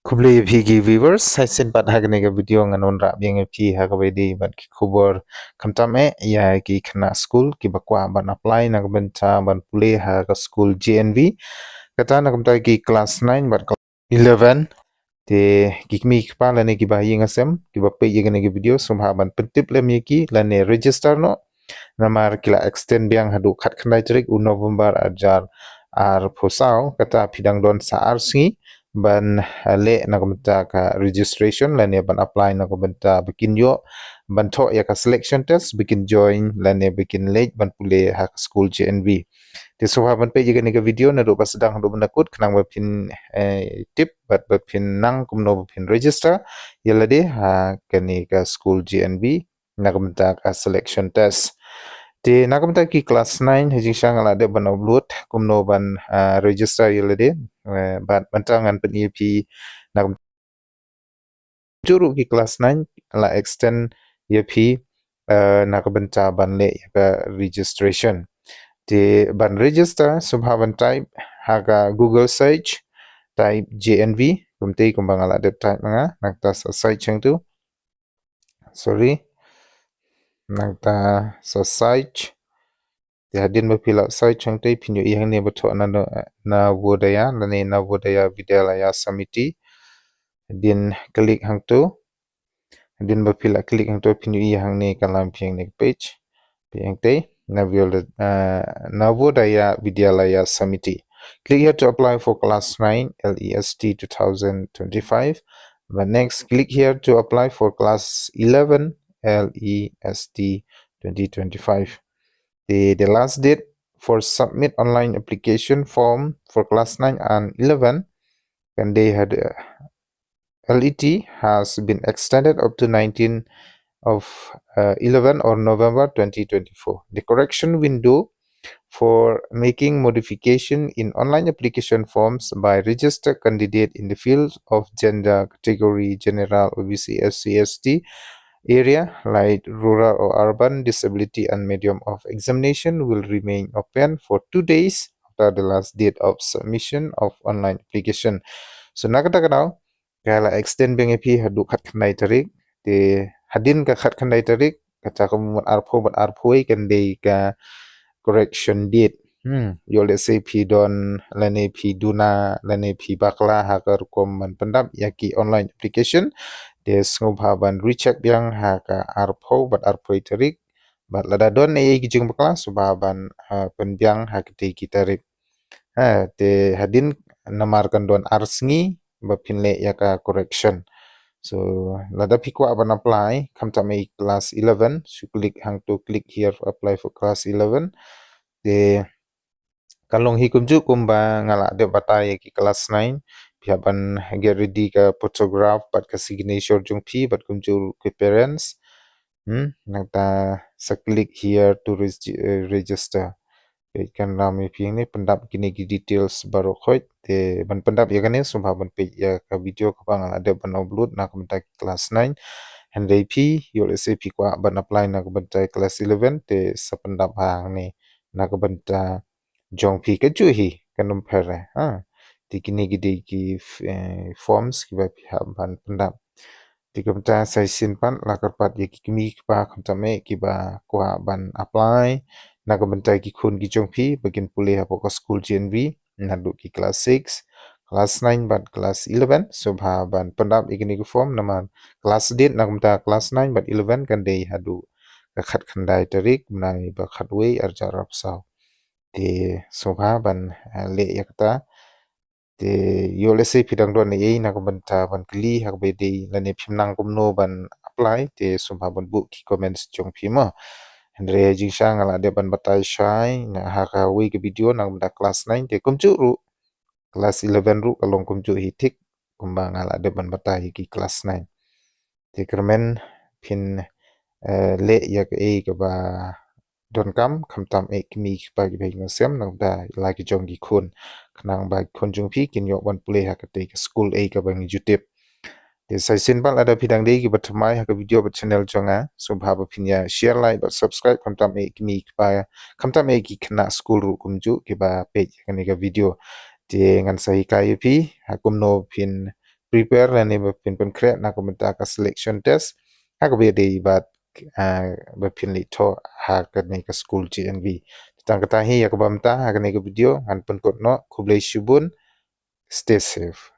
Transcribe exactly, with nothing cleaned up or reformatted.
Khublei ïa phi ki viewers, sa shisien pat ha kane ka video ngan wanrah biang ïa phi ha kaba ïadei bad ki khubor khamtam eh ïa ki khynnah skul kiba kwah ban apply na ka bynta ban pule ha ka skul J N V. Kata na ka bynta ki class nine bad class eleven. Te ki kmie ki kpa lane kiba ha ïing ha sem kiba peit ïa kane ka video, sngewbha ban pyntip lem ïa ki lane register noh. Namar ki la extend biang haduh khatkhyndai tarik u November arhajar arphew saw, kata phi dang don sa ar sngi ban, eh, leh na ka bynta ka registration lane ban apply na ka bynta ba kin ïoh ban thoh ïa ka selection test, ba kin join lane ba kin leit ban pule ha ka skul J N V. Te sngewbha ban peit ïa kane ka video naduh ba sdang haduh ba kut khnang ba phin, eh, tip bad ba phin nang kumno ba phin register ïa lade ha kane ka skul J N V na ka bynta ka selection test. Te na ka bynta ki class nine, ha jingshisha nga la dep ban upload kumno ban, ah, register ïa lade, eh, bad mynta ngan pyni ïa phi na ka bynta, kumjuh ruh ki class nine la extend ïa phi, eh, na ka bynta ban leh ïa ka registration. Te ban register sngewbha ban type ha ka Google search, type J N V, kumtei kumba nga la dep type ma nga, nangta sa search hangtu. Sorry. Nangta sa search. Te hadien ba phi la search hangtei phin ïohi hangne ba thoh na, na, Navodaya, lane Navodaya Vidyalaya Samiti. Hadien click hangtu. Hadien ba phi la click hangtu phin ïohi hangne ka lam phi hangne ka page. Phi hangtei, Navyo-, eh, Navodaya Vidyalaya Samiti. Click here to apply for class nine L E S T two thousand twenty-five. But next, click here to apply for class eleven L E S T twenty twenty-five. The, the last date for submit online application form for class nine and eleven kan dei ha, L E T has been extended up to nineteen of, uh, eleven or November twenty twenty-four. The correction window for making modification in online application forms by registered candidate in the field of gender category general, O B C, S C, S T area like rural or urban, disability and medium of examination will remain open for two days after the last date of submission of online application. So na kata ka daw ka la extend biang ïa phi haduh khatkhyndai tarik. Te hadien ka khatkhyndai tarik, kata ka mut arphew bad arphew kan dei ka correction date. Hmm, ïoh lehse phi don lane phi duna lane phi bakla ha ka rukom ban pyndap ïa ki online application, te sngewbha ban recheck biang ha ka arphew bad arphew tarik. Bad lada don ei ei ki jingbakla sngewbha ban, ha, pynbiang ha kitei ki tarik. Ha, te hadien namar kan don ar sngi ba phin leh ïa ka correction. So lada phi kwah ban apply khamtam eh class eleven, shu click hangtu, click here to apply for class eleven. Te ka long hi kumjuh kumba nga la dep batai ïa ki class nine, phi hap ban get ready ka photograph bad ka signature jong phi bad kumjuh ki parents. Hmm, nangta sa click here to regi-, eh, register. Peit kan ram ïa phi hangne pyndap kine ki details baroh khoit. Te ban pyndap ïa kane sngewbha ban peit ïa ka video kaba nga la dep ban upload na ka bynta ki class nine. Hynrei phi ïoh lehse phi kwah ban apply na ka bynta class eleven te sa pyndap hangne na ka bynta jong phi, kajuh hi kan ym pher eh. Ha. Te kine ki dei ki f-, eh, forms kiba phi hap ban pyndap. Te kumta sa shisien pat la kyrpad ïa ki kmie ki kpa khamtam eh kiba kwah ban apply na ka bynta ki khun ki jong phi ba kin pule hapoh ka skul J N V naduh ki class six, class nine bad class eleven, sngewbha ban pyndap ïa kine ki form namar last date na ka bynta class nine bad eleven kan dei haduh ka khatkhyndai tarik bnai ba khatwei arhajar arphew saw. Te sngewbha ban, eh, leh ïa kata. Te ïoh lehse phi dang don ei ei na ka bynta ban kylli ha kaba ïadei lane phim nang kumno ban apply, te sngewbha ban buh ki comments jong phi mo. Hynrei ha jingshisha nga la dep ban batai shai na ha kawei ka video na ka bynta class nine, te kumjuh ruh class eleven ruh ka long kumjuh hi thik kumba nga la dep ban batai ïa ki class nine. Te kyrmen phin, eh, leh ïa kaei kaba donkam khamtam eh kmie ki kpa kiba ha ïing ha sem, nangta la ki jong ki khun, khnang ba ki khun jong phi kin ïoh ban pule ha katei ka skul ei kaba ngi ju tip. Te sa shisien pat lada phi dang dei kiba thymmai ha ka video bad channel jong nga, sngewbha ba phin ïa share, like bad subscribe khamtam eh kmie ki kpa, khamtam eh ki khynnah skul ruh kumjuh kiba peit ïa kane ka video. Te ngan sa hikai ïa phi ha kumno phin prepare lane ba phin pynkhreh na ka bynta ka selection test ha kaba ïadei bad, ah, ba phin leit thoh ha kane ka skul G N V. Tang kata hi ïa kaba mynta ha kane ka video, ngan pynkut noh. Khublei shibun. Stay safe.